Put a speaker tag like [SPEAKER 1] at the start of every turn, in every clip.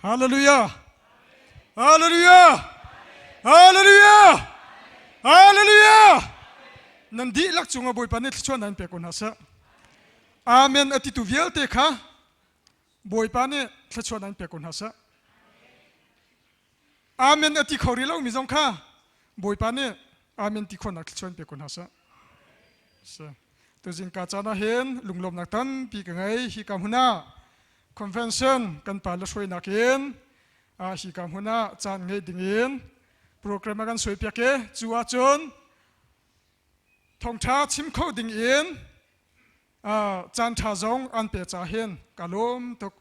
[SPEAKER 1] Hallelujah! Hallelujah! Hallelujah! Hallelujah! Nan dihlak cungah Bawipa nih thluachuahnak in pe ko hna seh. Amen a titu vialte kha Bawipa nih thluachuahnak in pe ko hna seh. Amen a ti kho rih lomi zong kha Bawipa nih Amen ti khawhnak thluachuah in pe ko hna seh. Tuzing ka caan ah hin lunglawmnak tampi ka ngei. Hi ka hmun ah convention kan pa le hruainak in hi ka hmun ah caan ngei ding in program a kan suai piak i cu ahcun thawngtha chim kho ding in caan ṭha zong an pe ca hin ka lawm tuk.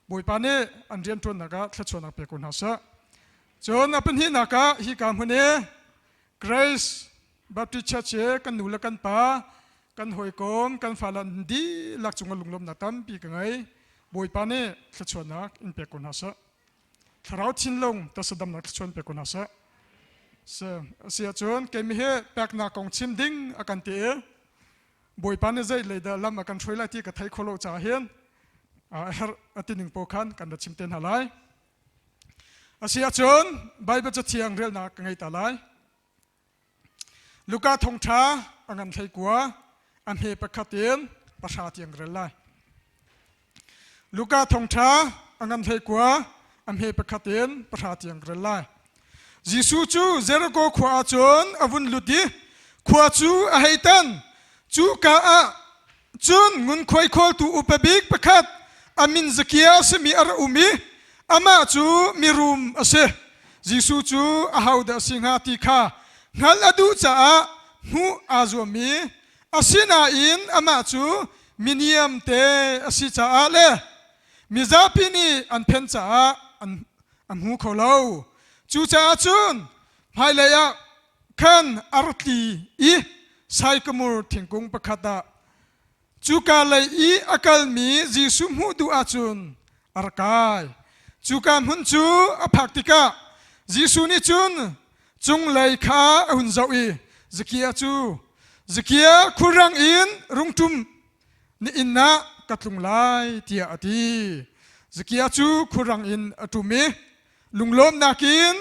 [SPEAKER 1] Bawipa nih an rianṭuannak ah thluachuahnak pe ko hna seh. Cun a pahnihnak ah hi ka hmun i Grace Baptist Church i kan nu le kan pa, kan hawikom, kan fale an dihlak cungah lunglawmhnak tampi ka ngei. Bawipa nih thluachuahnak in pek ko hna seh. Thlarau thinlung tasadamnak thluachuah in pek ko hna seh. Si ahcun keimi hi peknak kong chim ding a kan ti i Bawipa nih zei lei dah lam a kan hruai lai ti ka thei kho lo caah hin a herh a ti ning paoh khan kan ra chim te hna lai. A si ahcun Baibal Cathiang relnak ka ngei ta lai. Luka thawngṭha a ngan hlei kua a hme pakhat in pahra tiang rel lai. Luka thawngṭha a ngan hlei kua a hme pakhat in pahra tiang rel lai. Jesuh cu Jericho khua ah cun a vun lut i khua cu a hei tan. Cuka ah cun ngunkhuai khawltu upa bik pakhat a min Zakia a simi a ra um i amah cu mirum a si. Jesuh cu ahodah a si hnga ti kha hngalh a duh caah hmuh aa zuam i Asinain amah cu miniam te a si caah le mizapi nih an phen caah an a hmu kho lo. Cucaah cun hmailei ah khan a ra tli i saikamur thingkung pakhat ah cuka lei i a kalmi Jesuh hmuh duh ahcun a ra kai. Cuka hmun cu a phak tikah Jesuh nih cun cunglei kha a hun zoh i Zakia cu Zakia khulrang in rung ṭum na inn ah ka tlung lai tiah a ti. Zakia cu khulrang in a ṭum i lunglawmnak in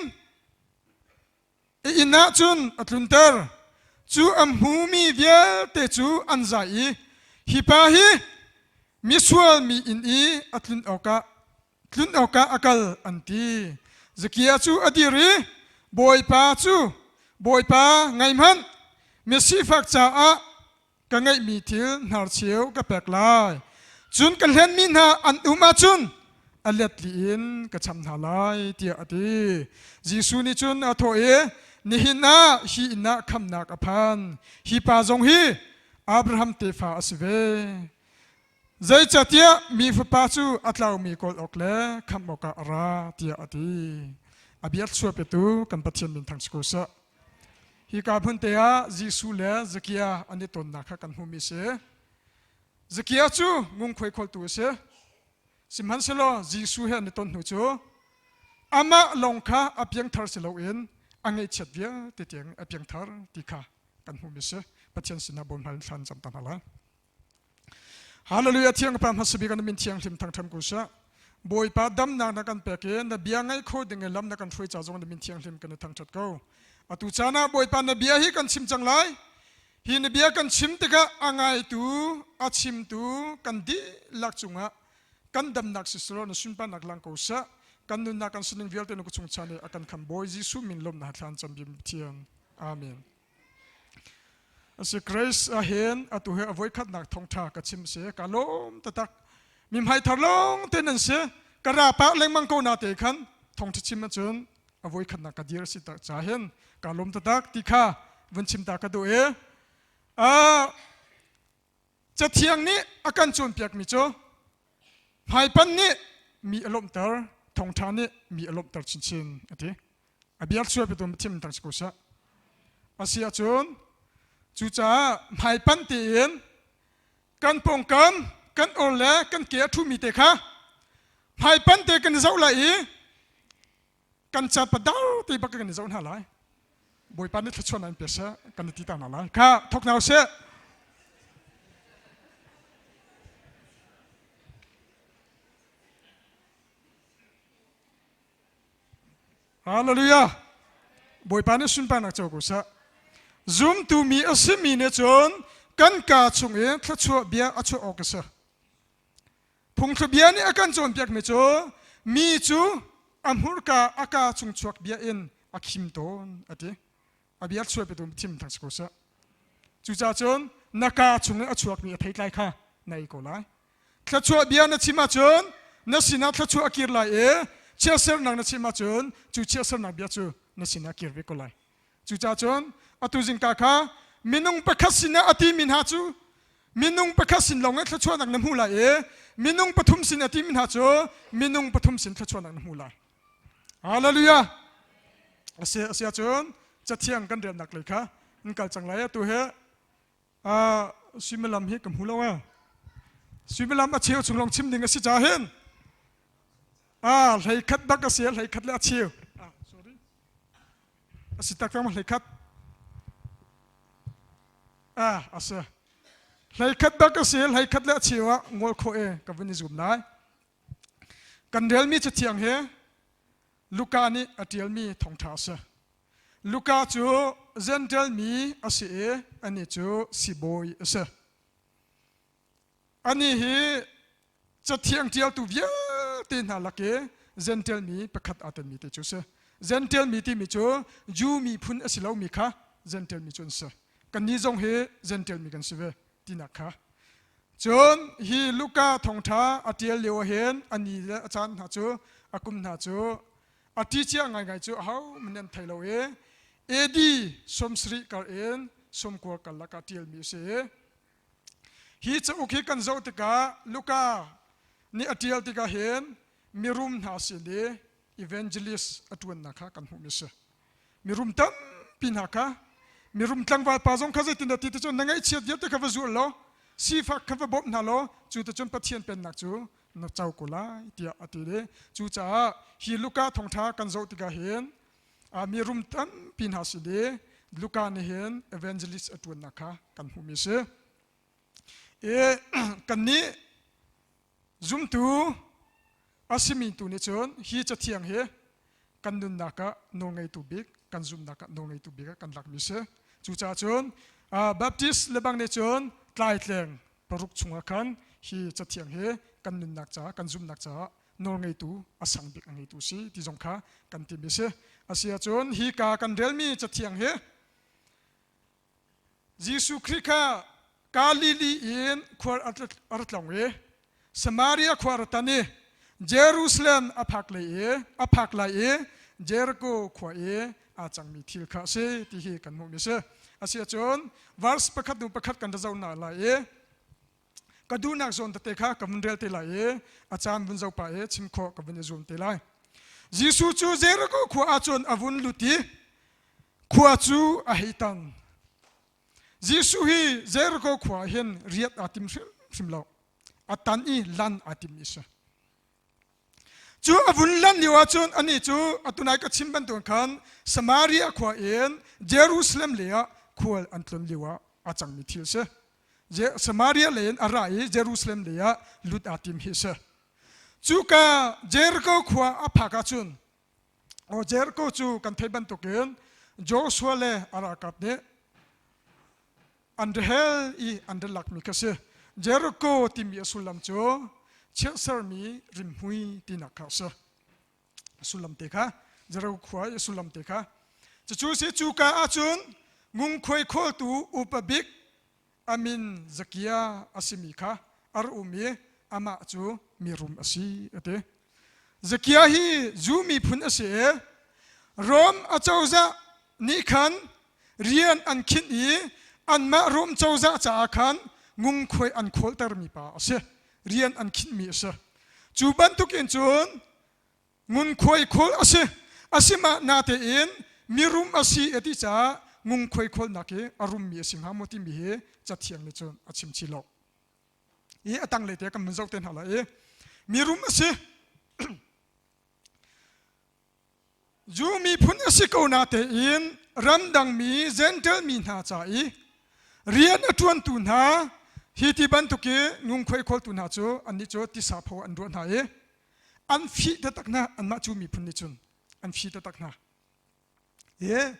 [SPEAKER 1] a inn ah cun a tlunter. Cu a hmumi vialte cu an zai i hi pa hi misual mi inn i a tlun awkah tlun awkah a kal an ti. Zakia cu a dir i Bawipa cu Bawipa ngaihmanh misifak caah ka ngeihmi thil hnarcheu ka pek lai. Cun ka hlenmi hna an um ahcun a let li in ka cham hna lai tiah a ti. Jesuh nih cun a thawh i nihin ah hi inn ah khamnak a phan. Hi pa zong hi Abraham tefa a si ve. Zeicahtiah mi fapa cu a tlaumi kawl awk le khamh awkah a ra tiah a ti. A bia thluachuah petu kan Pathian min thang si ko seh. Hika hmun te ah Jesuh le Zakia an i tonnak kha kan hmuhmi a si. Zakia cu ngungkhuai khawltu a si. Sihmanhsehlaw Jesuh he an i ton hnu cu amah lawng kha a piangthar si loin a ngaihchiat vialte tiang a piangthar ti kha kan hmuhmi a si. Pathian sinah bawmhal in thla an cam ta hna lai. Hallelujah thiang pa hmasa bik an min thianghlim thangtham ko seh. Bawipa damnak na kan pek i na bia ngaih kho ding i lam na kan hruai ca zong na min thianghlim kan i thangthat ko. Atu caan ah Bawipa na bia hi kan chim cang lai. Hi na bia kan chim tikah a ngaitu, a chimtu kan dihlak cungah kan damnak siselaw na sunparnak lang ko seh. Kan nunnak kan sining vialte na chung chan i a kan kham Bawi Jesuh min lawmnak thlan cam bim thiang. Amen. Asi Grace ahhin atu hi a voikhatnak thawngtha ka chim si ka lawm taktak mi hmai thar lawng te nan si ka ra pah lengmang ko na te khan thawngtha chim ahcun a voikhatnak ka dir si tak ca hin ka lawm taktak ti kha vun chim ta ka duh i Cathiang nih a kan cawnpiakmi cu hmaipan nih mi a lawmhter, thawngṭha nih mi a lawmhter chinchin a ti. A bia sual pe tu thim tang si ko seh. A si ahcun cucaah hmaipan tein kan pawngkam, kan or le kan ke a ṭhumi te kha hmaipan te kan i zoh lai i kan ca padar te bak kan i zoh hna lai bawipa nih thluachuahnak in pe seh kan i ti ta hna lai kha thok hna usih Hallelujah. Bawipa nih sunparnak co ko seh. Zumtu mi a simi nih cun kan kaa chung i thluachuah bia a chuah awk a si. Phungthlu bia nih a kan cawnpiakmi cu mi cu a hmurka a kaa chung chuak bia in a khim tawn a ti. A bia chuah petu thim thang si ko seh. Cucaah cun na kaa chung i a chuakmi a theitlai kha na ei ko lai. Thluachuah bia na chim ahcun na sinah thluachuah a kir lai i chiatsernak na chim ahcun cu chiatsernak bia cu na sinah a kir ve ko lai. Cucaah cun atu zingka kha minung pakhat sinah a timi hna cu minung pakhat sin lawng in thluachuahnak na hmu lai i minung pathum sin a timi hna cu minung pathum sin thluachuahnak na hmu lai. Hallelujah! A si a si ahcun cathiang kan relnak lei kha in kal cang lai atu hi uh, suimilam hi ka hmu lo ee. Suimilam a cheu chung lawng chim ding a si ca hin ah hlei khat bak a si hlei khat le a cheu. Ah, sorry. A si tak tak hlei khat. Ah, a si. Hlei khat bak a si hlei khat le a cheu ah ngol khawh e ka vun i zum lai. Kan relmi cathiang hi Luka nih a ṭialmi thawngṭha a si. Luka cu Jentail mi a si i anih cu sibawi a si. Anih hi cathiang ṭialtu vialte hna lak i Jentail mi pakhat aa telmi te cu a si. Jentail mi timi cu Jew miphun a si lomi kha Jentail mi cu an si. Kannih zong hi Jentail mi kan si ve tinak kha. Cun hi Luka thawngṭha a ṭial lio ah hin a ni le a caan hna cu a kum hna cu a ṭi cia ngaingai cu ahohmanh an thei lo i AD 70 kar in 90 karlak ah ṭialmi a si. Hi cauk hi kan zoh tikah Luka nih a ṭial tikah hin mirum hna sin i evangelist a ṭuannak kha kan hmuhmi a si. Mirum tampi hna kha mirum tlangval pa zong kha zeitindah ti ti cun na ngaihchiat vialte kha va zual law sifak kha va bawmh hna law cu ti cun Pathian pennak cu na co ko lai tiah a ti i cucaah hi Luka thawngṭha kan zoh tikah hin mirum tampi hna sin i Luka nih hin evangelist a ṭuannak kha kan hmuhmi a si. I kannih Zumtu a simi tu nih cun hi cathiang hi kan nunnak ah nawlngeitu bik, kan zumhnak ah nawlngeitu bik ah kan lakmi si. Cucaah cun Baptist lebang nih cun tlaitleng paruk chungah khan hi cathiang hi kan nunnak caah, kan zumhnak caah nawlngeitu a sang bik a ngeitu si ti zong kha kan timi si. A si ahcun hi ka kan relmi cathiang hi Jesuh Khrih kha Galilee in khual a ra tlong i Samaria khua a ra tan i Jerusalem a phak lei i a phak lai i Jericho khua i aa cangmi thil kha a si ti hi kan hmuhmi a si. A si ahcun verse pakhat hnu pakhat kan ra zoh hna lai i ka duhnak zawn tete kha ka vun rel te lai i a caan vun zoh pah i chim khawh ka vun i zuam te lai. Jesuh cu Jericho khua ah cun a vun lut i khua cu a hei tang. Jesuh hi Jericho khua ah hin riat aa tim hrimhrim lo. A tan i lan aa timmi a si. Cu a vun lan lio ahcun anih cu atunai ka chim bantuk khan Samaria khua in Jerusalem lei ah khual an tlun lio ah a cangmi thil a si. Samaria lei in a ra i Jerusalem lei ah lut aa tim hi a si. Cuka Jericho khua a phak ahcun aw Jericho cu kan theih bantukin Joshua le a ralkap nih an ra hel i an ra lakmi kha si. Jericho timi a sullam cu chiahsermi rimhmui tinak kha a si. A sullam te kha Jericho khua i a sullam te kha. Cucu si cuka ahcun ngungkhuai khawltu upa bik a min Zakia a simi kha a ra um i amah cu mirum a si a ti. Zakia hi Jew miphun a si i Rom acozah nih khan rian an khinh i anmah Rom cozah caah khan ngungkhuai an khawltermi pa a si. Rian an khinhmi a si. Cu bantukin cun ngunkhuai khawl a si. Asimah natein mirum a si a ti caah ngunkhuai khawlnak hi a rummi a si hnga maw timi hi cathiang nih cun a chim chih lo. I a tanglei te kan vun zoh te hna lai i mirum a si. Jew miphun a si ko natein ramdangmi Jentail mi hna ca i rian a ṭuantu hna hi ti bantuk i ngungkhuai khawltu hna cu annih cu tisa pho an ruah hna i an fih taktak hna anmah Jew miphun nih cun. An fi taktak hna. Hi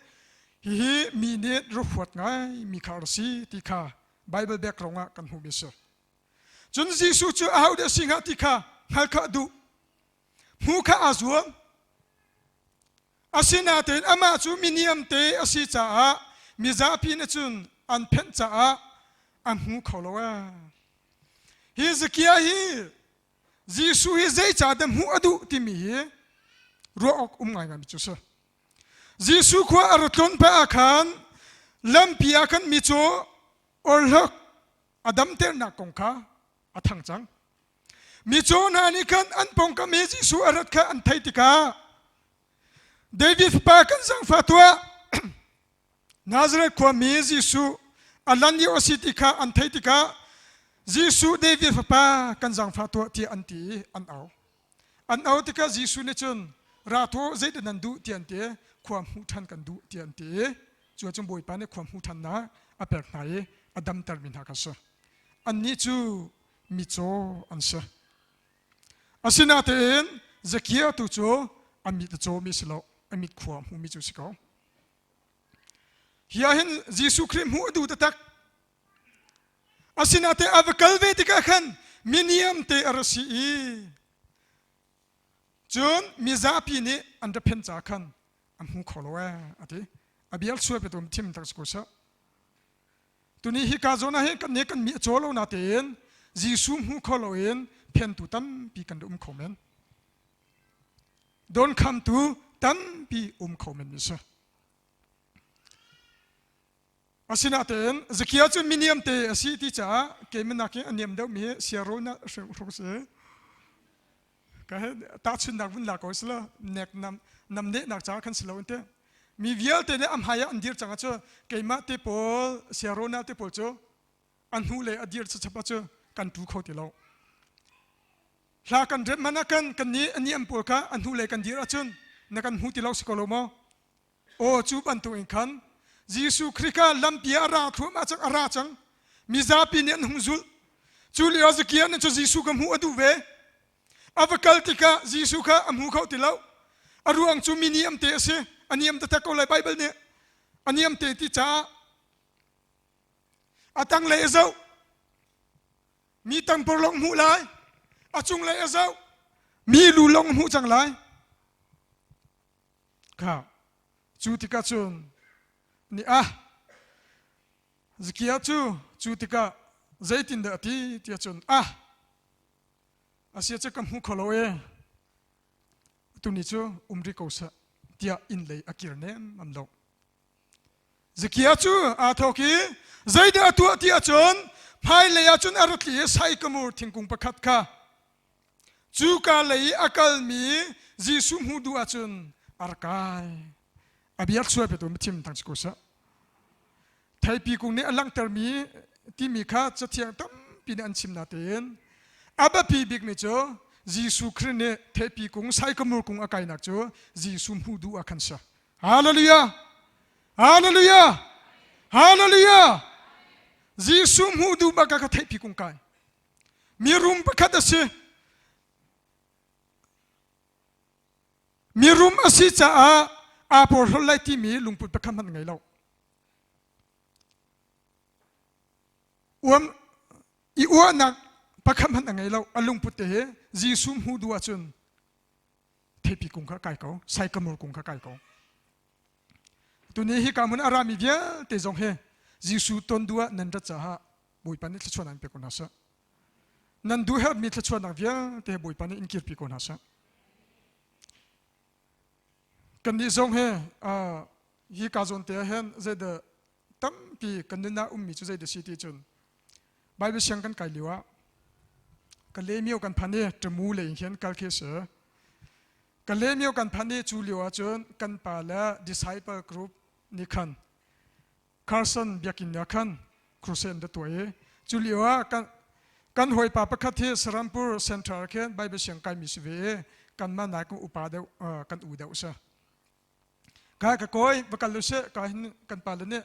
[SPEAKER 1] hihi mi nih ruahuat ngai mi kha a si ti kha Bible background ah kan hmuhmi a si. Cun Jesuh cu ahodah a si hnga ti kha hngal kha a duh. Hmu kha aa zuam. Asinain amah cu miniam te a si caah mizapi nih cun an phenh caah a hmu kho lo ee. Hi Zakia hi Jesuh hi zeicahdah hmuh a duh timi hi ruah awk um ngaingaimi cu a si. Jesuh khua a ra tlun pah ah khan lampi ah khan micaw orhlok a damternak kong kha a thang cang. Micaw hna nih khan an pawngkam i Jesuh a rat kha an theih tikah David fapa kan zaangfah tuah Nazareth khuami Jesuh a lan lio a si ti kha an theih tikah Jesuh David fapa kan zaangfah tuah tiah an ti i an au. An au tikah Jesuh nih cun ra tuah zeidah nan duh tiah an ti khua hmuh ṭhan kan duh tiah an ti i cu ahcun Bawipa nih khua hmuh ṭhannak a pek hna i a damtermi hna kha si. Annih cu micaw an si. Asinain Zakia tu cu a mit a cawmi si lo, a mit khua hmumi cu si ko. Hi ah hin Jesuh Khrih hmuh a duh taktak. Asinain a va kal ve tikah khan miniam te a ra si i cun mizapi nih an ra phen ca khan a hmu kho lo ee a ti. A bial sual pe tum thim tak si ko seh. Tuni hi ka zawn ah hin kan nih kan mi a caw lo natein Jesuh hmu kho loin phentu tampi kan um kho men. Dawnkhamtu tampi um kho men mi si. Asinain Zakia cu miniam te a si ti caah keimah nakin a niam deuhmi hi siaro na hruk si. Ka he tahchunnak vun la ko si lo nek nam nam nehnak caah khan si lo an ti. Mi vialte nih a hmai ah an dir cang ah cu keimah te pawl siaro na te pawl cu a hnu le a dir chachap ah cu kan tu kho ti lo. Hla kan remh hmanh ah kan kan nih a niam pawl kha a hnu le kan dir ahcun na kan hmu ti lo si ko lo maw? Aw cu bantuk in khan Jesuh Khrih kha lampi ah a ra thluahmah cang a ra cang. Mizapi nih an hung zulh. Cu lio Zakia nih cu Jesuh ka hmuh a duh ve. A va kal tikah Jesuh kha a hmu kho ti lo. A ruang cu mi niam te a si. A niam taktak ko lai Baibal nih. A niam te ti caah a tanglei a zoh. Mi tangpor lawng hmuh lai. A cunglei a zoh. Mi lu lawng hmuh cang lai. Kha cu tikah cun nih ah Zakia cu cu tikah zeitindah a ti tiah cun ah asia cu ka hmu kho lo e tuni cu um rih ko seh tiah inn lei a kir nem am lo Zakia cu aa thawk i zeidah a tuah ti ahcun hmailei ah cun a rat i saikamur thingkung pakhat kha Cuka lei i a kalmi Jesuh hmuh duh ahcun a rak kai. A biak sual petu mithim thang si ko seh. Theipi kung nih a langhtermi timi kha cathiang tampi nih an chim natein a biapi bikmi cu Jesuh Khrih nih theipi kung saikamur kung a kainak cu Jesuh hmuh duh ah khan si. Hallelujah! Hallelujah! Hallelujah! Jesuh hmuh duh bak ah ka theipi kung kai. Mirum pakhat a si. Mirum a si caah aa porhlawt lai timi lungput pakhat hmanh ngei lo. Uam i uahnak pakhat hmanh a ngei lo. A lungput te hi Jesuh hmuh duh ahcun theipi kung kha kai ko, saikamur kung kha kai ko. Tuni hi ka hmun a rami vialte zong hi Jesuh ton duh ah nan rat caah Bawipa nih thluachuahnak in pe ko hna seh. Nan duh herhmi thluachuahnak vialte Bawipa nih in kirpi ko hna seh. Kannih zong hi hi ka zawn te ah hin zeidah tampi kan nun ah ummi cu zeidah si ti cun Bible siang kan kai lio ah ka lemio kan phan i ṭamu lei in khin kal khi si. Ka lemio kan phan i cu lio ah cun kan pa le disciple group nih khan Carson biakinn ah khan crusade an tuah i cu lio ah kan kan hawipa pakhat hi Sarampur Central khin Bible siang kaimi si ve i kanmah nai kan upa deuh kan u deuh si. Ka ka kawi va kal usih ka hin kan pa le nih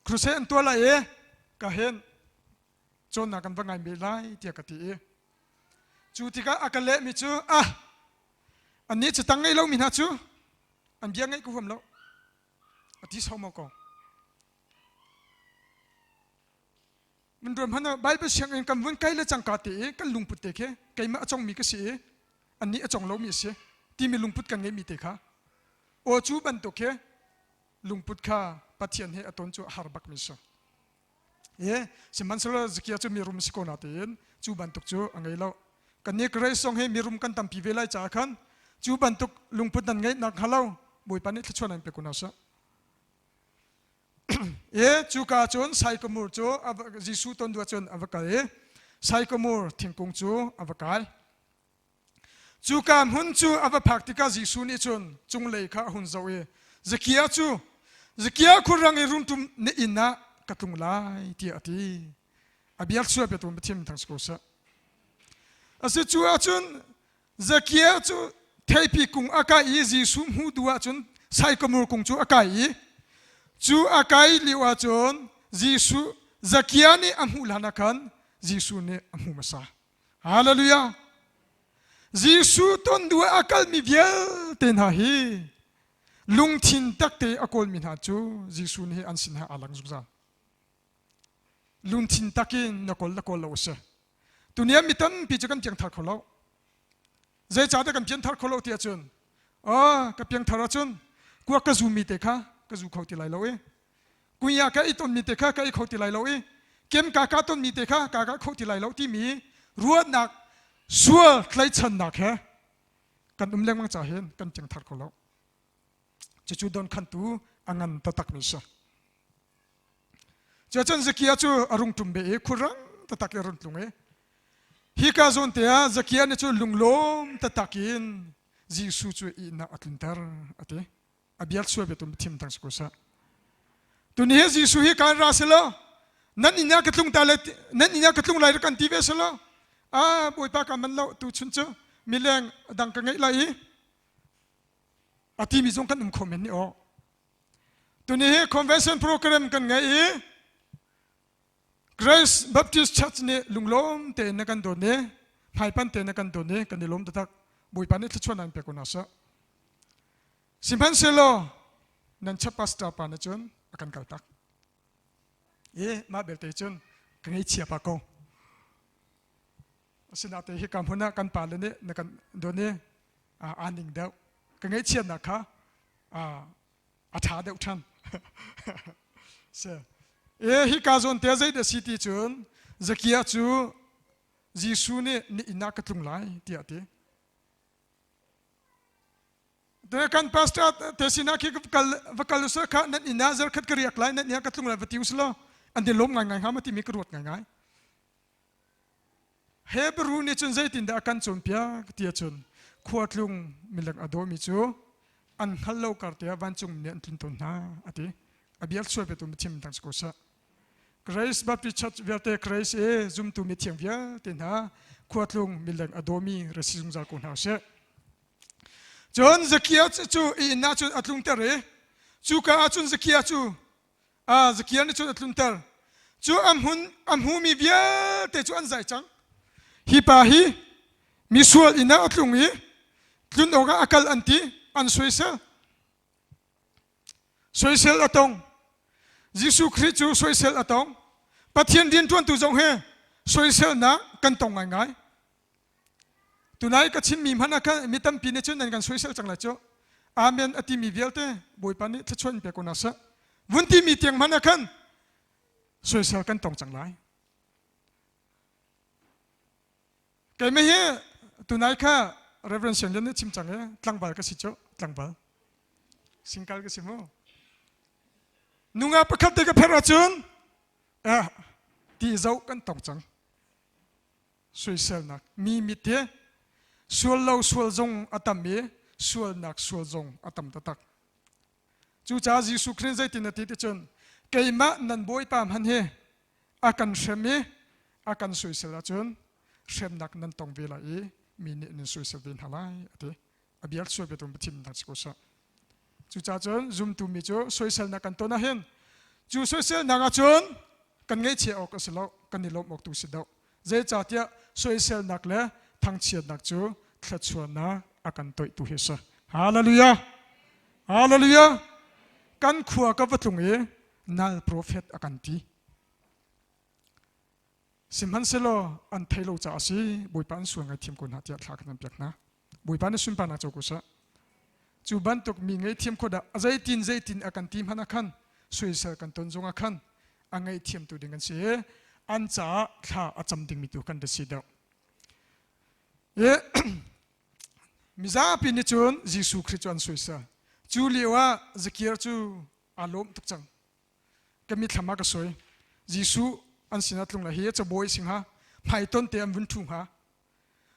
[SPEAKER 1] crusade an tuah lai i ka hin cawnnak kan va ngai me lai tiah ka ti i cu tikah a ka lehmi cu ah annih cu tang ngei lomi hna cu. An bia ngaih ka huam lo. A ti somo ko. Mun ruam hmanh ah Bible sianginn kan vun kai le cangka te i kan lungput te khi keimah a congmi ka si i annih a cong lomi a si timi lungput kan ngeihmi te kha aw cu bantuk khi lungput kha Pathian he a ton cu a har bakmi si. E sihmanhsehlaw Zakia cu mirum si ko na tein cu bantuk cu a ngei lo. Kannih Grace zong hi mirum kan tampi ve lai caah khan cu bantuk lungput nan ngeih nak hnga lo Bawipa nih thluachuah nan pe ko hna seh. E cuka cun Saikamur cu Jesuh ton duh cun a va kal i Saikamur thingkung cu a va kai. Cuka hmun cu a va phak tikah Jesuh nih cun cunglei kha a hun zoh i Zakia cu Zakia khulrang i rungṭum na inn ah ka tlung lai tiah a ti. A bia sual petu Pathian thang si ko seh. A si cu ahcun Zakia cu theipi kung a kai i Jesuh hmuh duh ahcun saikamur kung cu a kai i cu a kai lio ahcun Jesuh Zakia nih a hmuh hlan ah khan Jesuh nih a hmu hmasa. Hallelujah! Jesuh ton duh ah a kalmi vialte hna hi lungthin takte a kawlmi hna cu Jesuh nih an sin ah aa lang zungzal. Lungthin takin na kawl na kawl lo a si. Tunian mi tampi cu kan piangthar kho lo. Zeicahtiah kan pianthar kho lo ti ahcun, oh, ka piangthar ahcun kuak ka zumi te kha ka zu kho ti lai lo i kunya ka i tonmi te kha ka i kho ti lai lo i kem ka ka tonmi te kha ka ka kho ti lai lo timi ruahnak sual tlaichannak he kan um lengmang ca hin kan piangthar kho lo. Cucu don khantu a ngan taktakmi si. Cuacun Zakia cu a rung ṭum ve i khulrang taktak in a run tlung i hika zawn te ah Zakia nih cun lunglawm taktak in Jesuh cu ihnak a tlunter a ti. A bia sual biatum thim tang si ko seh. Tuni hi Jesuh hi kan ra selaw nan inn ah ka tlung ta le nan inn ah ka tlung lai kan ti ve selaw ah Bawipa ka man lo tu chun cu mileng dang ka ngeih lai i a timi zong kan um kho men ni aw. Tuni hi convention program kan ngei i Grace Baptist Church nih lunglawm tein na kan don i hmaipan tein na kan don i kan i lawm taktak. Bawipa nih thluachuah nan pek ko hna seh. Sihmanhsehlaw nan chap pastor pa nih cun a kan kaltak. I mah belte cun ka ngeichia pa ko. Asinain hika hmun ah kan pale nih na kan don i aa ning deuh. Ka ngaihchiatnak kha a ṭha deuh ṭhan. E hika zawn te zei dah si ti cun Zakia cu Jesuh nih ni inn ah ka tlung lai tiah a ti. Te kan pastor te sinah khi kal va kal usah kha nan inn ah zarkhat ka riak lai nan inn ah ka tlung lai va ti usulaw an ti lawm ngaingai hnga ma timi ka ruat ngaingai. Hebrew nih cun zeitindah a kan cawnpiak ti ahcun khuatlung mileng a dawmi cu an hngal lo kar tiah vancung nih an tlun tawn hna a ti. A bia sual petu mithiam dang si ko seh. Grace Baptist Church vialte Grace e zumtu mithiang vialte hna khuatlung mileng a dawmi ra si zungzal ko hna usih. Cun Zakia cu i inn ah cun a tlungter i cuka ah cun Zakia cu Ah, Zakia nih cun a tlunter. Cu a hmun a hmumi vialte cu an zai cang. Hi pa hi misual inn ah a tlung i tlun awkah a kal an ti, an soisel. Soisel a tong. Jesuh Khrih cu soisel a tong. Pathian rianṭuantu zong he soiselnak kan tong ngaingai. Tunai ka chimmi hmanh ah khan mi tampi nih cun nan kan soisel cang lai cu. Amen a timi vialte Bawipa nih thluachuah in pe ko hna seh. Vun timi tiang hmanh ah khan soisel kan tong cang lai. Keimah hi tunai kha Reverend Siang Lian nih chim cang i tlangval ka si cu tlangval singkal ka si mu. Nunga pakhat te ka pherh ahcun eh ti zoh kan tong cang. Soiselnak mi mit hi sual lo sual zong a tam i sualnak sual zong a tam taktak. Cucaah Jesuh Khrih zeitin a ti ti cun keimah nan Bawipa hmanh hi a kan hrem i a kan soisel ahcun hremnak nan tong ve lai i mi nih nan soisel ve hna lai a ti. A bia sual biatu thim hna si ko seh. Cucaah cun zumtu mi cu soiselnak kan ton ahhin cu soiselnak ahcun kan ngaihchia awk a si lo, kan i lawmh awk tu si deuh. Zeicahtiah soiselnak le thangchiatnak cu thluachuahnak a kan toihtu hi a si. Hallelujah! Hallelujah! Kan khua ka va tlung i nal prophet a kan ti. Sihmanhsehlaw an thei lo caah a si, Bawipa an sual ngaithiam ko hna tiah thla kan piak hna. Bawipa na sunparnak co ko seh. Cu bantuk mi ngaihthiam kho dah zeitin zeitin a kan ti hmanh ah khan soisel kan ton zong ah khan a ngaihthiamtu ding kan si i an caah thla a cam dingmi tu kan si deuh. Mizapi nih cun Jesuh Khrih cu an soisel. Cu lio ah Zakir cu aa lawm tuk cang. Ka mithlam ah ka soi. Jesuh an sinah tlung lai hi cabawi sing ha hmaiton te an vun ṭhu hnga.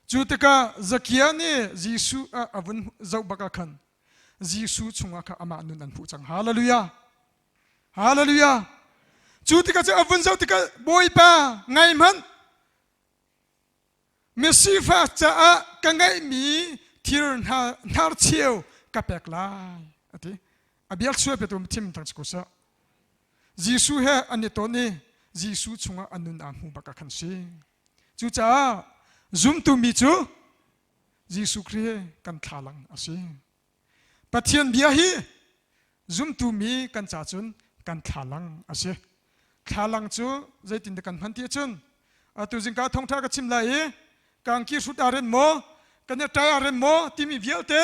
[SPEAKER 1] Cu tikah Zakia nih Jesuh a vun zoh bak ah khan Jesuh chungah kha amah nun an hmuh cang. Hallelujah! Hallelujah! Cu tikah cu a vun zoh tikah Bawipa ngai hmanh Misifak caah ka ngeihmi thil hna hnarcheu ka pek lai a ti. A biak sual petu thim tang si ko seh. Jesuh he an i ton i Jesuh chungah a nun aa hmu bak ah khan si. Cucaah zumtu mi cu Jesuh Khrih kan thlalang a si. Pathian bia hi zumtu mi kan ca cun kan thlalang a si. Thlalang cu zeitindah kan hman ti ahcun atu zingka thawngṭha ka chim lai i kangki hrut aa rem maw kan i ṭai aa rem maw timi vialte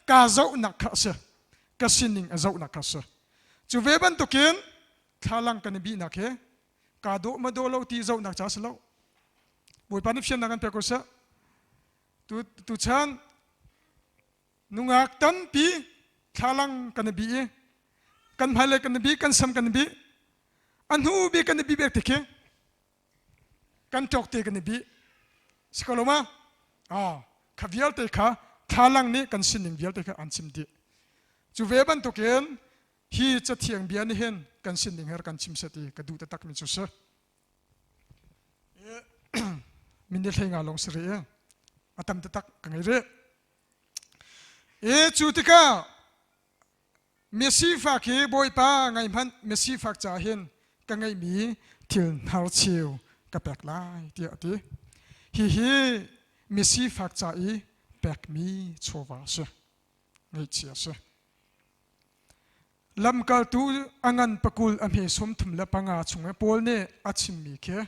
[SPEAKER 1] kaa zohnak kha a si. Ka sining a zohnak kha a si. Cu ve bantukin thlalang kan i bihnak hi kaa dawh ma dawh lo ti zohnak ca a si lo. Bawipa nih fiannak an pek ko seh. Tu tuchan Nungak tampi thlalang kan i bih i kan hmailei kan i bih, kan sam kan i bih. A hnu bik kan i bih bek ti khi kan ṭawk te kan i bih. Si ko lo ma? Ah, kha vialte kha thlalang nih kan sining vialte kha an chim dih. Cu ve bantukin hi cathiang bia nih hin kan sining her kan chim set i ka duh taktak mi cu si. Minute hlei nga lawng si rih i a tam taktak ka ngei rih. E cu tikah misifak hi Bawipa ngai hmanh misifak ca hin ka ngeihmi thil hnarcheu ka pek lai tiah a ti. Hihi misifak ca i pekmi chawva a si. Ngaihchia a si. Lamkaltu a ngan pakul a hme 35 chung i Paul nih a chimmi khi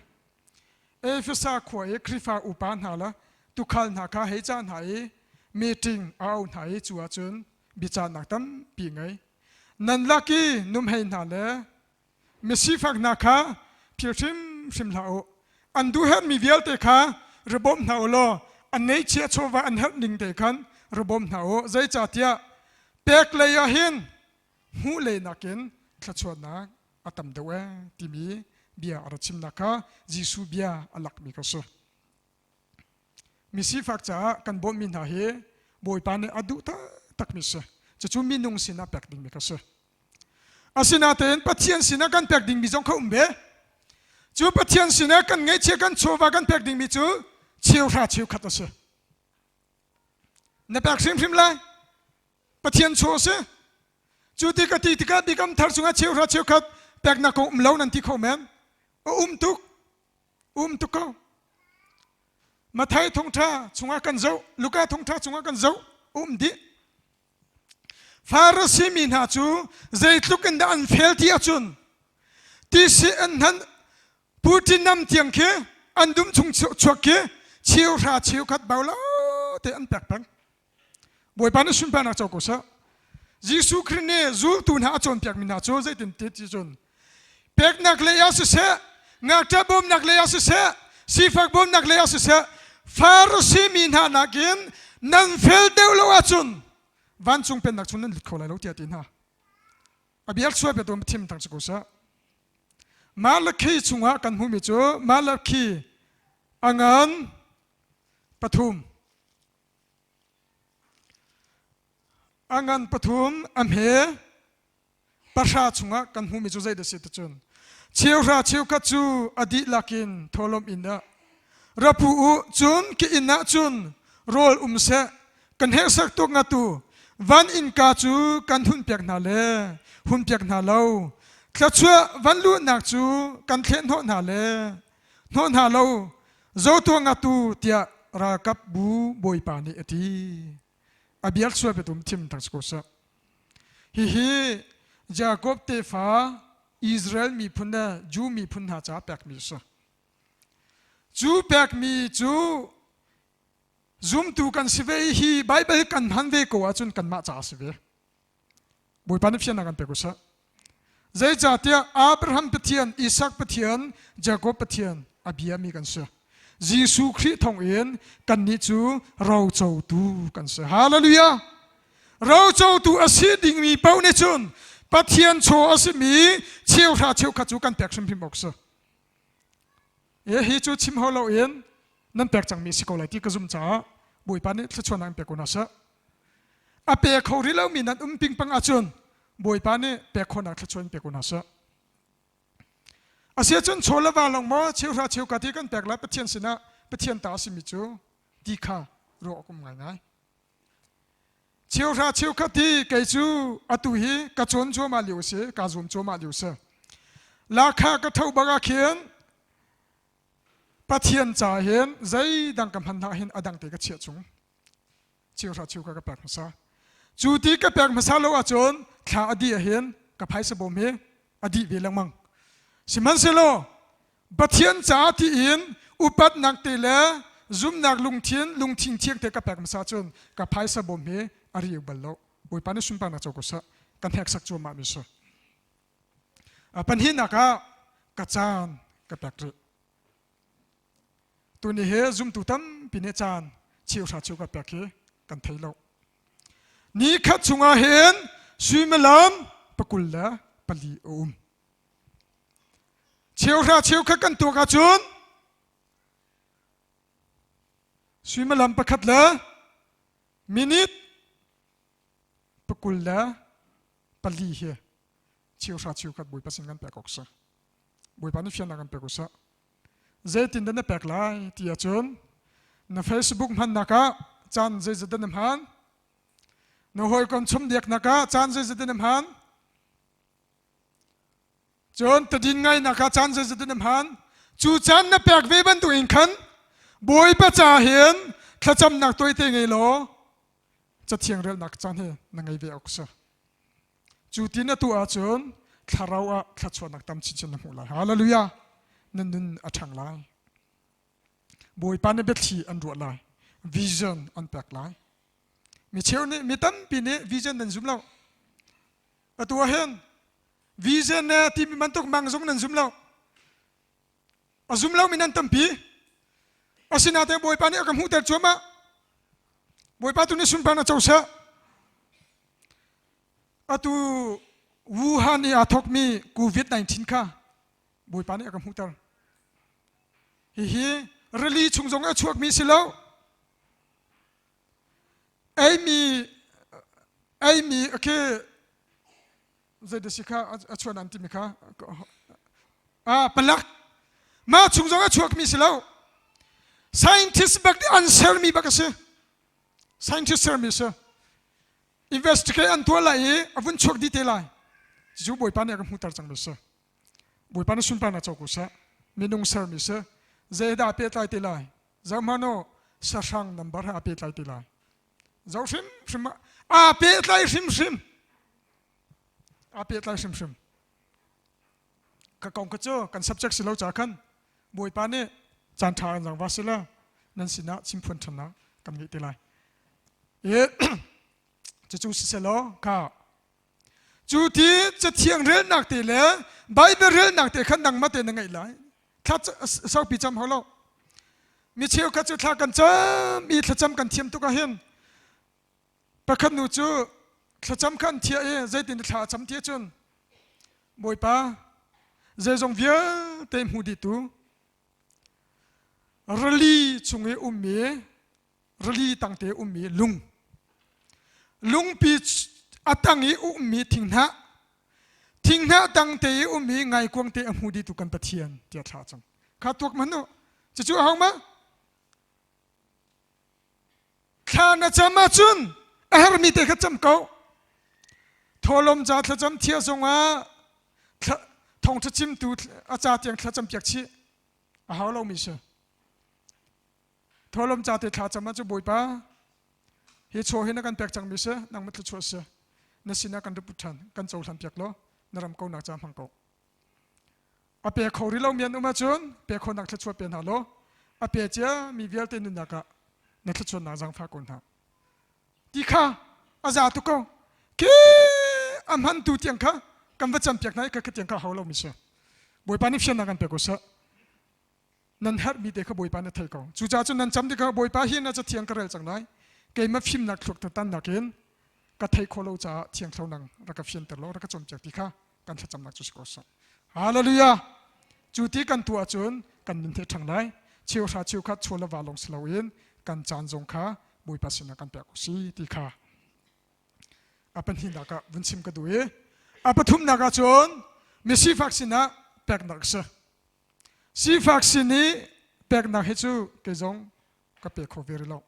[SPEAKER 1] Efesa khua i Khrihfa upa hna le tuukhal hna kha hei cah hna i meeting a auh hna i cu ahcun biacahnak tampi ngei. Nan lak i numhei hna le misifak hna kha phil hrimhrim hlah u. An duh herhmi vialte kha ra bawm hna u law an ngeihchiah chawva an herh ning te khan ra bawm hna u. Zeicahtiah pek lei ah hin hmuh lei nakin thluachuahnak a tam deuh ee timi bia a ra chimnak kha Jesuh bia a lakmi ka si. Misifak caah kan bawmhmi hna hi Bawipa nih a duh taktakmi si. Cucu minung sinah pek dingmi ka si. Asinain Pathian sinah kan pek dingmi zong kha um ve. Cu Pathian sinah kan ngeihchiah kan chawva kan pek dingmi cu cheuhra cheukhat a si. Na pek hrimhrim lai. Pathian chaw a si. Cu ti ka ti tikah Biakam Thar chungah cheuhra cheukhat peknak kong um lo nan ti kho men. A um tuk. Um tuk ko. Mathai thawngṭha chungah kan zoh, Luka thawngṭha chungah kan zoh, um dih. Farasi mi hna cu zeitluk in dah an fel ti ahcun tisi an hnan Putin nam tiang khi an dum chung chuak khi cheuhra cheukhat bau lo te an pek peng. Bawipa nih sunparnak co ko seh. Jesuh Khrih nih zultu hna a cawnpiakmi hna cu zeitin ti ti cun peknak lei ah siseh, ngakṭah bawmnak lei ah siseh, sifak bawmnak lei ah siseh, Farasi mi hna nakin nan fel deuh lo ahcun vancung pennak chung nan lut kho lai lo tiah ti hna. A biak sual bia tu thim tang si ko seh. Malakhi chungah kan hmuhmi cu Malakhi a ngan pathum a ngan pathum a hme pahra chungah kan hmuhmi cu zeidah si ticun cheuhra cheukhat cu a dihlak in thawhlawm inn ah ra pu u cun ka inn ah cun rawl um seh kan hehsak tuk ngatu van innka cu kan hun piak hna le hun piak hna lo thluachuah van luhnak cu kan thleh hnawh hna le hnawh hna lo zotua ngatu tiah ralkap bu bawipa nih a ti a biak sual biatum thim tang si ko seh. Hihi Jakob tefa Israel miphun le Jew miphun hna caah pekmi a si. Cu pekmi cu zumtu kan si ve i hi Baibal kan hman ve ko ahcun kanmah caah a si ve. Bawipa nih fiannak an pek u seh. Zeicahtiah Abraham Pathian, Isak Pathian, Jakob Pathian a biami kan si. Jesuh Khrih thawngin kannih cu rocotu kan si. Hallelujah! Rocotu a si dingmi paoh nih cun Pathian chaw a simi cheuhra cheukhat cu kan pek hrimhrim awk si. Hi cu chim hau loin nan pek cangmi si ko lai ti ka zum caah Bawipa nih thluachuahnak in pe ko hna seh. A pe kho rih lomi nan um pingpang ahcun Bawipa nih pek khawhnak thluachuah in pe ko hna seh. Asiahcun chaw le va lawng maw cheuhra cheuka ti kan pek lai Pathian sinah Pathian ta a simi cu ti kha ruah awk um ngaingai. Cheuhra cheukhat hi kei cu atu hi ka cawn cuahmah lio a si, kaa zuam cuahmah lio a si. Lakha ka tho bak ah khin Pathian ca hin zeidang ka hman hna hin a dang te ka chiah chung. Cheuhra cheukhat ka pek hmasa. Cu ti ka pek hmasa lo ahcun thla a dih ahhin ka phaisa bawm hi a dih ve lengmang. Sihmanhsehlaw Pathian caah tiin upatnak te le zumnak lungthin lungthin thiang te ka pek hmasa cun ka phaisa bawm hi a riu bal lo. Bawipa nih sunparnak co ko seh. Ka hneksak cuahmah mi si. Pahnihnak ah ka caan ka pek rih. Tuni he zumtu tampi nih caan cheuhra cheu ka pek hi kan thei lo. Ni khat chungah hin suimilam pakul le pali a um. Cheuhra cheukhat kan tuak ahcun suimilam pakhat le minute pakul le pali hi cheuhra cheukhat Bawipa sin kan pek awk si. Bawipa nih fiannak kan pek usah. Zeitin dah na pek lai ti ahcun na Facebook hmannak ah caan zeizat dah na hman? Na hawikom chomhbiaknak ah caan zeizat dah na hman? Cun tadin ngainak ah caan zeizat in a hman. Cu caan na pek ve bantuk in khan Bawipa ca hin thlacamnak tuaite ngei law cathiang relnak caan hi na ngei ve awk si. Cu ti na tuah ahcun thlarau ah thluachuahnak tam chinchin na hmuh lai. Hallelujah! Na nun a ṭhang lai. Bawipa nih biathli an ruah lai. Vision an pek lai. Mi cheu nih mi tampi nih vision nan zum lo. Atu ah hin vision na timi bantuk mang zong nan zum lo. A zum lomi nan tampi. Asinain Bawipa nih a ka hmuhter cuahmah. Bawipa tu nih sunparnak co seh. Atu Wuhan i aa thawkmi COVID-19 kha Bawipa nih a ka hmuhter. Hihi rili chung zong a chuakmi si lo. Eimi eimi khi zeidah si kha a chuan an timi kha ah palak mah chung zong a chuakmi si lo scientist bak nih an sermi bak a si scientist sermi si investigate an tuah lai i a vun chuak dih te lai cu bawipa nih a ka hmuhter cangmi si bawipa nih sunparnak co ko seh minung sermi si zeidah pehtlai te lai Zohhmanh u, sahrang nambar he aa pehtlai ti lai. Zoh hrimhrim ah aa pehtlai hrimhrim. Aa pehtlai hrimhrim. Ka kong kha cu kan subject si lo ca khan Bawipa nih caan ṭha an zang va sila nan sinah chimphuan ṭhannak kan ngeih te lai. I cucu siselaw kha cu ti cathiang relnak te le Bible relnak te khan nangmah te na ngeih lai. Thla saupi cam hau lo. Mi cheukhat cu thla kan cam i thlacam kan thiam tuk ahhin pakhat nu cu thlacam kha an thiah i zeitin thla a cam ti ahcun Bawipa zeizong vialte hmu dihtu rili chung i ummi rili tangte ummi lung lungpi a tang i ummi thinghnah Thinghnah tangte i um i ngaikuang te a hmu dihtu kan Pathian tiah thla cang. Kha tuak hmanh u. Cucu a hong ma? Thla na cam ahcun a hermi te kha cam ko. Tholom ca thlacam thia zongah thawngṭha chimtu a ca tiang thlacam piak chih a hau lomi si. Tholom ca te thla cam ahcun Bawipa hi chaw hi na kan pek cangmi si nangmah thluachuah si. Na sinah kan rat ṭhan, kan cohlan piak law na ram konak ca hmang ko. A pe kho rih lomi an um ahcun pe khawhnak thluachuah pe hna law a pe cia mi vialte nunnak ah na thluachuahnak zaangfah ko hna. Ti kha a za tuk ko. Ke a hmantu tiang kha kan va campiak hna i ka tiang kha hau lomi si. Bawipa nih fiannak an pe ko seh. Nan herhmi te kha Bawipa nih a thei ko. Cucaah cun nan cam tikah Bawipa hi na cathiang ka rel cang lai. Keimah fimnak thluak tannak in ka theih khawh lo caah thiang thlarau nang rak ka fianter law rak ka cawnpiak ti kha kan thlacamnak cu si ko seh. Hallelujah! Cu ti kan tuah ahcun kan nun he ṭhang lai. Cheuhra cheukhat chaw le va lawng si loin kan caan zong kha Bawipa sinah kan pek u si ti kha a pahnihnak ah vun chim ka duh i a pathumnak ah cun misifak sinah peknak a si. Sifak sin i peknak hi cu kei zong ka pe kho ve rih lo.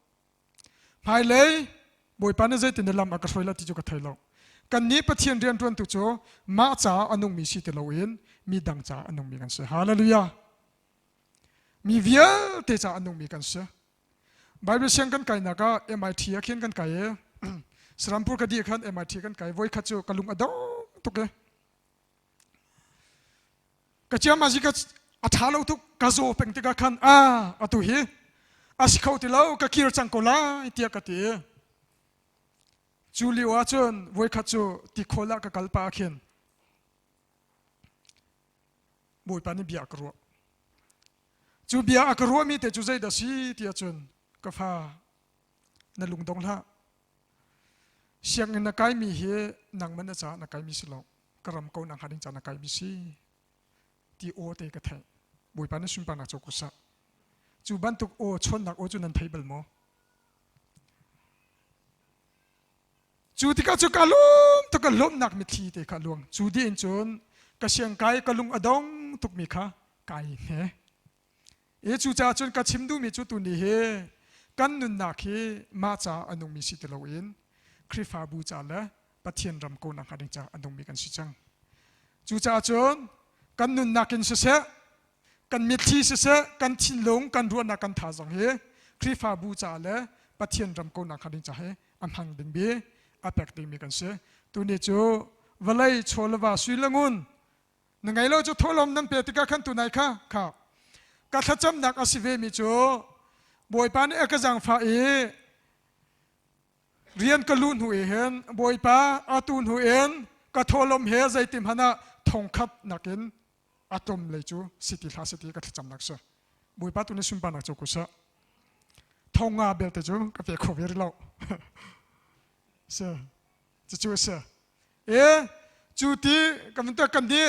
[SPEAKER 1] Hmailei Bawipa nih zeitin lam a ka hruai lai ti cu ka thei lo. Kannih Pathian rianṭuantu cu mah caah a nungmi si ti loin mi dang caah a nungmi kan si. Hallelujah! Mi vialte caah a nungmi kan si. Bible siang kan kainak ah MIT ah khin kan kai i Sarampur ka dih khan MIT kan kai. Voikhat cu ka lung a dong tuk i Ka ciamazi ka a ṭha lo tuk ka zaw peng tikah khan a atu hi a si kho ti lo ka kir cang ko lai tiah ka ti. Cu lio ah cun voikhat cu tikhawl ah ka kal pah ah khin Bawipa nih bia a ka ruah. Cu bia a ka ruahmi te cu zeidah si tiah cun ka fa na lung dong hlah. Sianginn na kaimi hi nangmah na caah na kaimi si lo. Ka ram ko na hnga ding caah na kaimi si. Ti aw te ka theih. Bawipa na sunparnak cu ku sah. Cu bantuk aw chawnnak aw cu nan thei bal maw? Cu tikah cu ka lawm tuk ka lawmhnak mitthli te kha luang. Cu dih in cun ka siangkai ka lung a dong tukmi kha kai hne. I cucaah cun ka chim duhmi cu tuni hi kan nunnak hi mah caah a nungmi si ti loin Khrihfabu ca le Pathian ram kawlnak hnga ding caah a nungmi kan si cang. Cucaah cun kan nunnak in siseh, kan mitthli siseh, kan thinlung, kan ruahnak, kan thazaang hi Khrihfabu caah le Pathian ram kawlnak hnga ding caah hi a hmang dingmi, a pek dingmi kan si. Tuni cu vawlei chaw le va sui le ngun Na ngei lo cu thawhlawm nan pe tikah khan tunai kha kha ka thlacamnak a si ve mi cu Bawipa nih a ka zaangfah i rian ka luh hnu i hin Bawipa atu hnu in ka thawhlawm he zeitim hmanh ah thongkhat nakin a tlawm lei cu si ti hlah si ti ka thlacamnak si Bawipa tu nih sunparnak cu ku seh thonga belte cu ka pe kho ve rih lo si cucu a si E cu ti kan kan di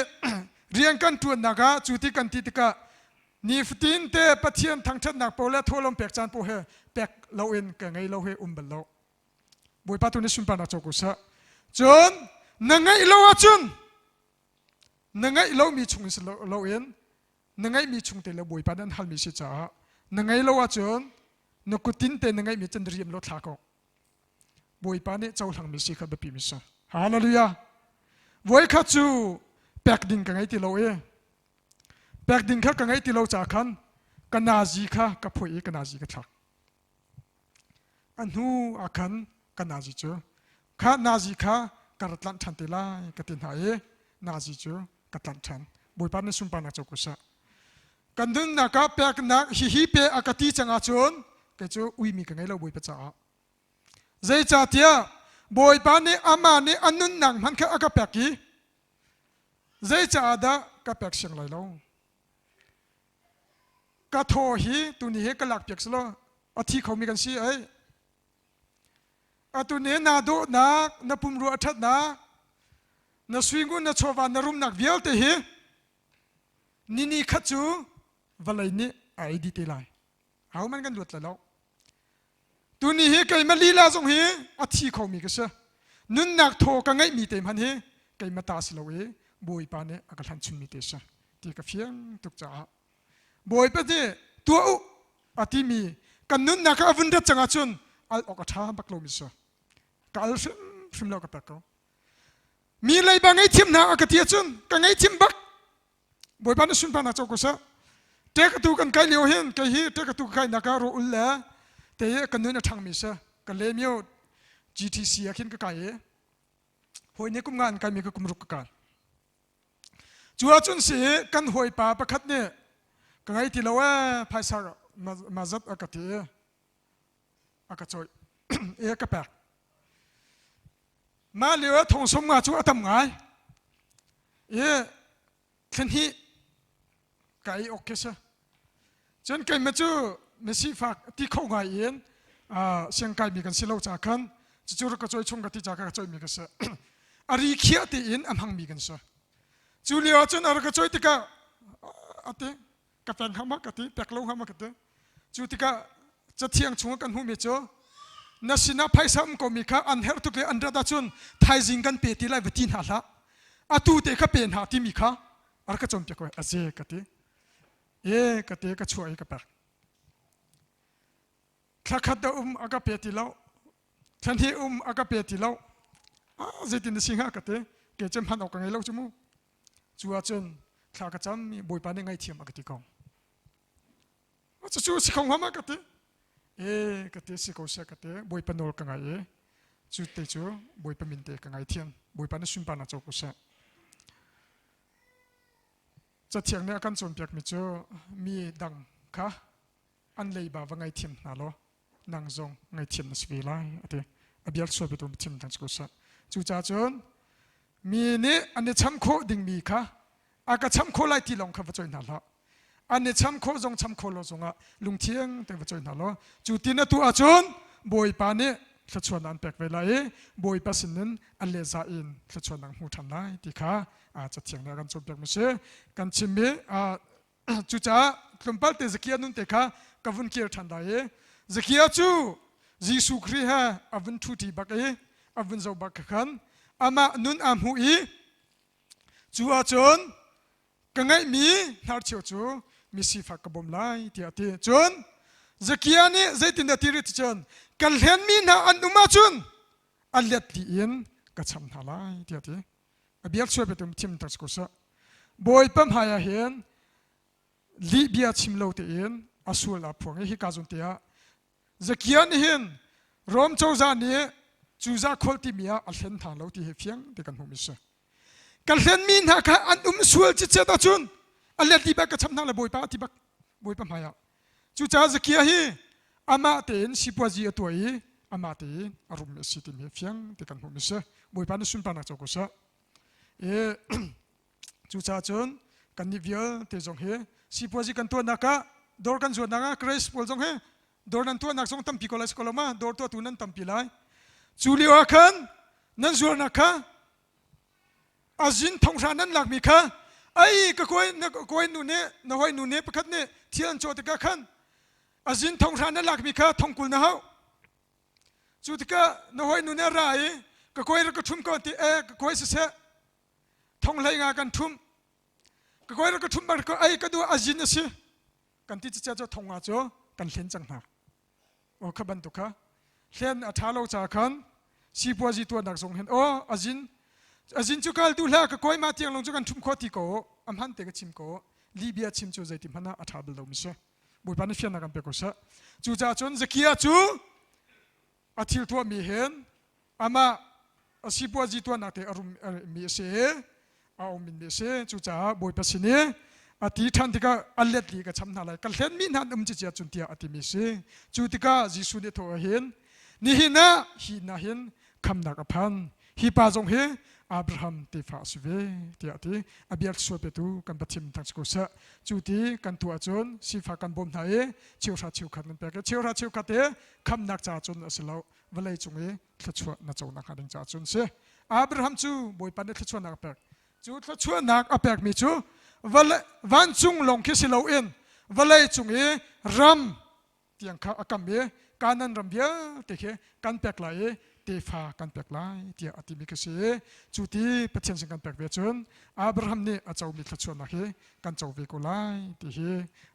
[SPEAKER 1] rian kan ṭuannak ah cu ti kan ti tikah nifatin te Pathian thangṭhatnak pawl le thawhlawm pek caan pawl he pek loin ka ngei lo he um bal lo. Bawipa tu nih sunparnak co ko seh. Cun na ngeih lo ahcun na ngeih lomi chung in si loin na ngeihmi chung te le Bawipa nih an halmi si caah na ngei lo ahcun na kutin te na ngeihmi cun riam lo thla ko. Bawipa nih cohlangmi si kha biapi mi si. Hallelujah. Voikhat cu pek ding ka ngei ti lo i pek ding kha ka ngei ti lo ca khan ka nazi kha ka phoih i ka nazi ka thlak. A hnu ah khan ka nazi cu kha nazi kha ka rat tlanh ṭhan te lai ka ti hna i nazi cu ka tlanh ṭhan. Bawipa nih sunparnak co ko seh. Kan nunnak ah peknak hihi pe a ka ti cang ahcun kei cu uimi ka ngei lo Bawipa caah. Zeicahtiah Bawipa nih amah nih a nunnak hmanh kha a ka pek i zeicaah dah ka pek siang lai lo. Ka thaw hi tuni hi ka lakpiak selaw a thi khomi kan si ai. Atu ni naa dawhnak, na pumrua a ṭhatnak, na suingun, na chawva, na rumnak vialte hi ni ni khat cu vawlei nih a ei dih te lai. Ahohmanh kan luat lai lo. Tuni hi keimah lila zong hi a thi khomi ka si. Nunnak thaw ka ngeihmi te hmanh hi keimah ta si lo i Bawipa nih a ka hlan chunmi te si ti ka fiang tuk caah Bawipa nih tuah u a timi kan nunnak a vun rat cang ahcun al awk a ṭha bak lomi si. Ka al hrimhrim lo ka pek ko. Mi leiba ngeihthiam hna a ka ti ahcun ka ngeihthiam bak. Bawipa na sunparnak co ko seh. Ṭekatu kan kai lio hin kei hi ṭekatu ka kainak ah rawh ul le te hi ka nun a ṭhangmi si. Ka lemio GTC ah khin ka kai i. Hawi nih kum nga an kaimi ka kum ruk ka kai. Cu ahcun si kan hawipa pakhat nih ka ngei ti lo ee phaisa ma zat a ka ti i a ka cawih i a ka pek. Mah lio ah thong sawm nga cu a tam ngai i thlahnih ka ei awk khi si. Cun keimah cu misifak ti kho ngai in siangkaimi kan si lo ca khan cucu rak ka cawi chung ka ti ca ka cawimi ka si. A ri khiah tiin a hmangmi kan si. Cu lio ahcun a rak ka cawi tikah a ti ka pek hnga ma ka ti pek lo hnga ma ka ti. Cu tikah cathiang chungah kan hmuhmi cu na sinah phaisa um komi kha an herh tuk i an rat ahcun thaizing kan pe ti lai va ti hna hlah. Atu te kha pe hna timi kha a rak ka cawnpiak ko a ze ka ti. E ka te ka chuah i ka pek. Thla khat da um a ka pe ti lo. Thla hnih um a ka pe ti lo. Ah zeitin na si hnga ka ti. Ke cem hman awk ka ngei lo cu mu. Cu ahcun thla ka cam i Bawipa nih ngaihthiam a ka ti ko. Cucu si kho hnga ma ka ti. E ka ti si ko seh ka ti. Bawipa nawl ka ngai i cu te cu Bawipa min te ka ngaithiam. Bawipa na sunparnak co ko seh. Cathiang nih a kan cawnpiakmi cu mi dang kha an leiba va ngaithiam hna law nang zong ngaithiam na si ve lai a ti. A bial sual biatu chim dang ko seh. Cucaah cun mi nih an i cham khawh dingmi kha a ka cham khawh lai ti lawng kha va cawi hna hlah. An i cham khawh zong cham khawh lo zongah lungthiang te va cawi hna law cu ti na tuah ahcun Bawipa nih thluachuahnak an pek ve lai i Bawipa sinin a lehza in thluachuahnak hmu ṭhan lai ti kha cathiang nih a kan cawnpiakmi si. Kan chimmi cucaah tlawmpal te Zakia nun te kha ka vun kir ṭhan lai i Zakia cu Jesuh Khrih he a vun ṭhuṭi bak i a vun zoh bak khan amah nun aa hmuh i cu ahcun ka ngeihmi hnarcheu cu misifak ka bawm lai tiah a ti. Cun Zakia nih zeitindah ti rih ti cun ka hlenmi hna an um ahcun a let li in ka cham hna lai tiah a ti. A bia sual biatum thim tak si ko seh. Bawipa hmai ah hin lih bia chim lo tein a sual aa phuang i hika zawn te ah Zakia nih hin Rom cozah nih cuza kholh timi ah a hlen hna lo ti hi fiang ti kan hmuhmi si. Ka hlenmi hna kha an um sual citcet ahcun a let li bak ka cham hna le Bawipa a ti bak Bawipa hmai ah. Cucaah Zakia hi amah tein sipuazi a tuah i amah tein a rummi a si timi hi fiang ti kan hmuhmi si. Bawipa nih sunparnak co ko seh. I cucaah cun kannih vialte zong hi sipuazi kan tuahnak ah dawr kan zuatnak ah Grace pawl zong hi dawr nan tuahnak zong tampi ko lai si ko lo ma dawr tuahtu nan tampi lai. Cu lio ah khan nan zuarnak kha azin thonghra nan lakmi kha ai ka kawi na kawi nu nih na hawi nu nih pakhat nih thil an cawh tikah khan azin thonghra na lakmi kha thongkul na hauh cu tikah na hawi nu nih a ra i ka kawi rak ka ṭhum ko ti e ka kawi siseh thong hlei nga kan ṭhum ka kawi rak ka ṭhum bak ko ai ka duh azin a si kan ti cicia cu thong nga cu kan hlen cang hna aw kha bantuk kha hlen a ṭha lo ca khan sipuazi tuahnak zong hin aw azin azin cu kal duh hlah ka kawi ma tiang lawng cu kan ṭhum khawh ti ko a hman te ka chim ko Libya chim cu zeiti hmanh ah a ṭha bal lo mi si Bawipa nih fiannak kan pe ko seh cucaah cun Zakia cu a thil tuahmi hin amah a sipuazi tuahnak te a rum mi a si i a um mi a si cucaah Bawipa sin i a ti ṭhan tikah a let li ka cham hna lai ka hlenmi hna an um cicia cun tiah a timi si cu tikah Jesuh nih thawh hin nihin ah hi na hin khamnak a phan hi pa zong hi Abraham tefa a si ve tiah a ti a bia sual petu kan Pathian thang si ko seh cu ti kan tuah cun sifak kan bawm hna i cheuhra cheukhat nan pek i cheuhra cheukhat i khamnak ca cun a si lo vawlei cung i thluachuah na co nakhnga ding caah cun si. Abraham cu Bawipa nih thluachuahnak a pek. Cu thluachuahnak a pekmi cu vancung lawng khi si loin vawlei cung i ram tiang kha a kam i Kanan ram vialte khi kan pek lai i tefa kan pek lai tiah a timi khi si i cu ti Pathian sin kan pek ve cun Abraham nih a comi thluachuahnak hi kan co ve ko lai ti hi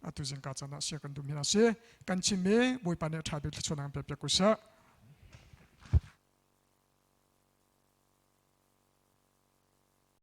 [SPEAKER 1] atu zingka caan ah sia kan duhmi hna si kan chim i Bawipa nih a ṭha bik thluachuahnak kan pek piak ko seh.